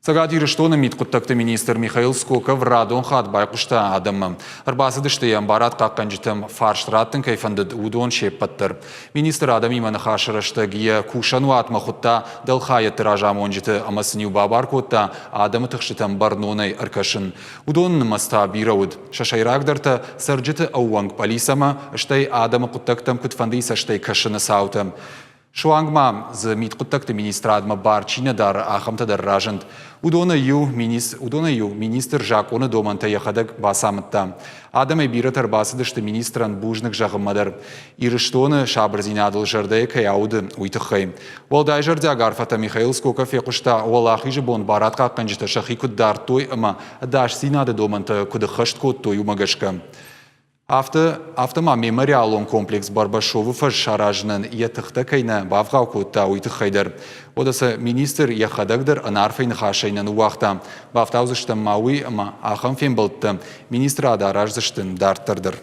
Цӕгат Ирыстоны мидхъуыддӕгты министр Михаил Скоков радон хатт байхъуыста адӕммӕ. Ӕрбацыдысты йӕм барадхъахъхъӕнджытӕм фарст раттын кӕй фӕндыд, уыдон се ппӕт дӕр. Министр адӕмимӕ ныхасы рӕстӕг йӕ кусӕнуатмӕ хуыдта дӕлхайӕдты разамонджыты ӕмӕ сын-иу бабар кодта адӕмы тыхстытӕм бӕрнонӕй ӕркӕсын. Уыдоны нымӕц та бирӕ уыд. Сӕ сӕйрагдӕртӕ цӕрджыты ӕууӕнк пъӕлицӕмӕ, стӕй адӕмы хъуыддӕгтӕм куыдфӕндыйы цӕстӕй кӕсыны цаутӕ. Суанг ма дзы мидхъуыддӕгты министрадмӕ бар чи нӕ дары, ахӕмтӕ дӕр разынд. Уыдонӕй иу, уыдонӕй иу министр закъоны домӕнтӕ йӕхӕдӕг бацамыдта. Адӕмӕй бирӕтӕ ӕрбацыдысты министрӕн бузныг зӕгъынмӕ дӕр. Ирыстоны сабырдзинадыл зӕрдӕйы кӕй ауды, уый тыххӕй. Уӕлдай зӕрдиаг арфӕтӕ Михаил Скоков фехъуыста, Уӕлахизы бон барадхъахъхъӕнджытӕ сӕхи куыд дардтой ӕмӕ ӕдасдзинады домӕнтӕ куыд ӕххӕст кодтой, уымӕ гӕсгӕ. Афтӕ, афтӕ ма мемориалон комплекс Барбашовы фӕз саразынӕн йӕ тыхтӕ кӕй нӕ бавгъау кодта, уый тыххӕй дӕр. Уӕдӕ сӕ министр йӕхӕдӕг дӕр ӕнарфӕй ныхасӕй нӕ ныууагъта. Бафтаудзыстӕм ма уый, ӕмӕ ахӕм фембӕлдтӕ министрад араздзысты дарддӕр дӕр.